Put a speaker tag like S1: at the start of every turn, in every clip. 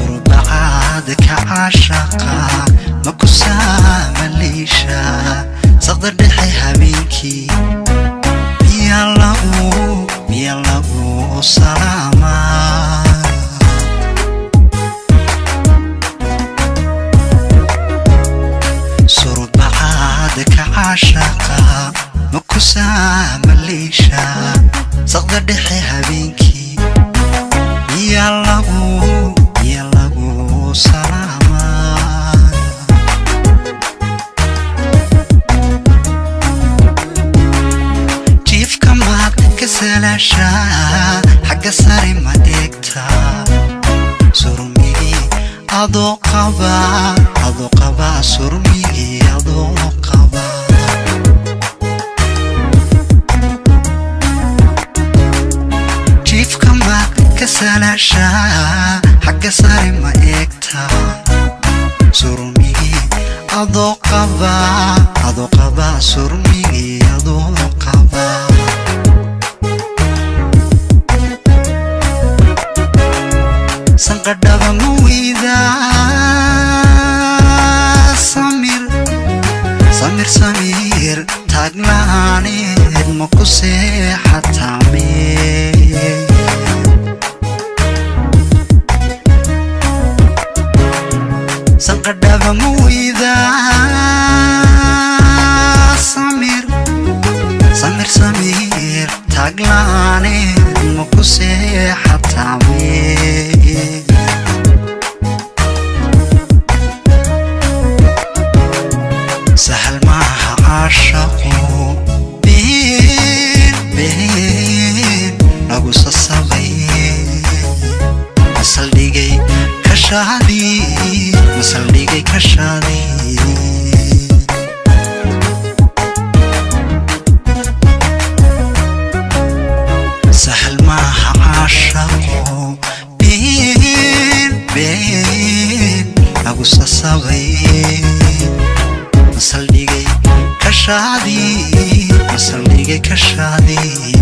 S1: Surbacaadka caashaqa ma ku saamaliisha saqda dhexe habeenkii miyaa lagu salaamaa? Surbacaadka caashaqa ma ku saamaliisha saqda dhexe habeenkii miyaa lagu salaamaa? Jiifka maad ka salaashaa? Xagga sare ma eegtaa? Surmigii adoo qaba, adoo qaba, surmigii adoo qaba. Jiifka maad ka salaashaa? Xagga sare ma eegtaa? Surmigii adoo qaba, adoo qaba, surmigii adoo qaba. Sanqadhaba ma weydaa? Samir, samir, samir taaglaaneed ma ku seexatame? Sanqadhaba ma weydaa? Samir, samir, samir taaglaaneed ma ku seexatame? Sahal maaha caashaqu, been been lagu sasabay, masaldhigay kashaadii, masaldhigay kashaadii. Sahal maaha caashaqu, been been lagu sasabay, masaldhigay kashaadii, masaldhigay kashaadii.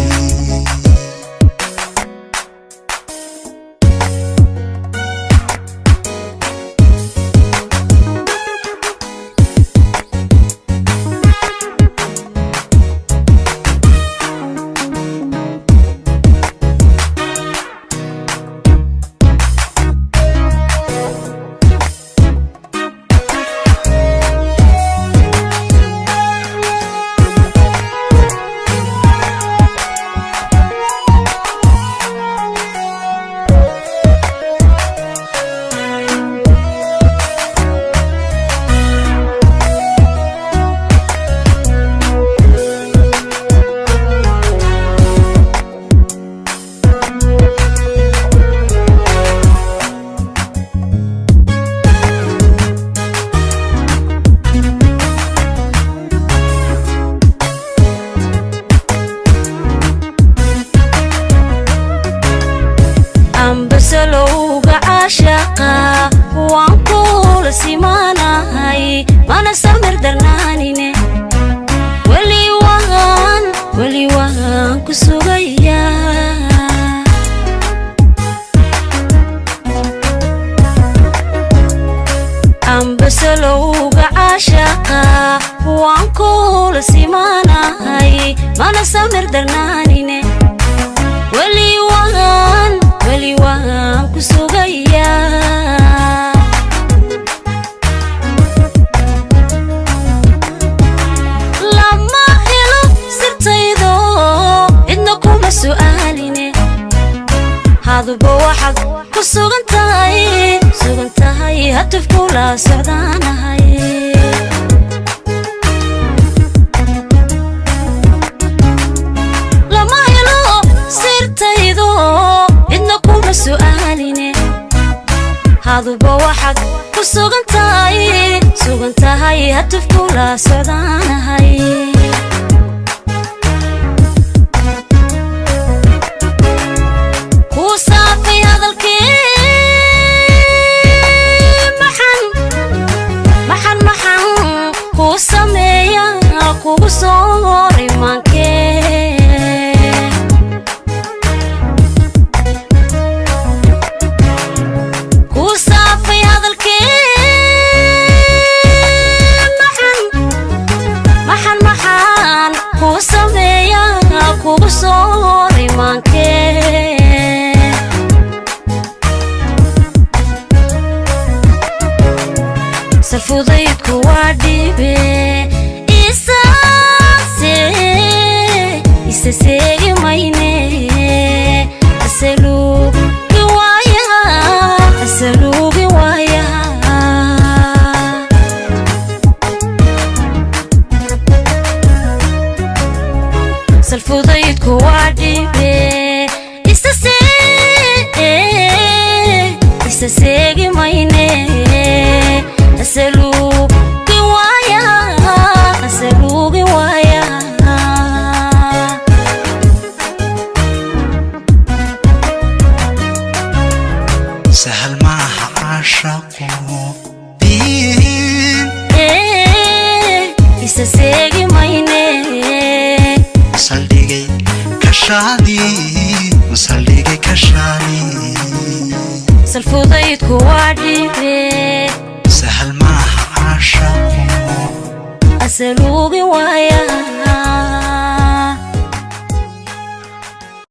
S2: Ambasalowga caashaqa waan kula simaanahay, mana samir darnaanine, weli waan, weli waan ku sugayaa. Ambasalowga caashaqa waan kula simaanahay, mana samir darnaanine. Haduba waxaad ku sugan tahay, sugan tahay, hatufkula socdaanahay. Lama helo sirtaydo, cidna kuma su'aaline. Haduba waxaad ku sugan tahay, sugan tahay, hatufkula socdaanahay. Kuu saafay hadalkii, maxan maxan maxan kuu sameeya, kugu soo horay maankee. Kuu saafay hadalkii, maxan maxan maxan kuu sameeya, kugu soo horay maankee. Salfudaydku waa dhibe, isaase isa seegi mayne. Asaluugi waayaha, asaluugi waayaha. Salfudaydku waa dhibe, isa isa seegi mayne. Asaluugi waayaha, asaluugi waayaha.
S1: Sahal maaha caashaqu diin.
S2: Isa seegi mayne.
S1: Saldhigay kashaadii, saldhigay kashaadii.
S2: Salfudaydku waa dhibe.
S1: Sahal maaha caashaqu.
S2: Asaluugi waayaha.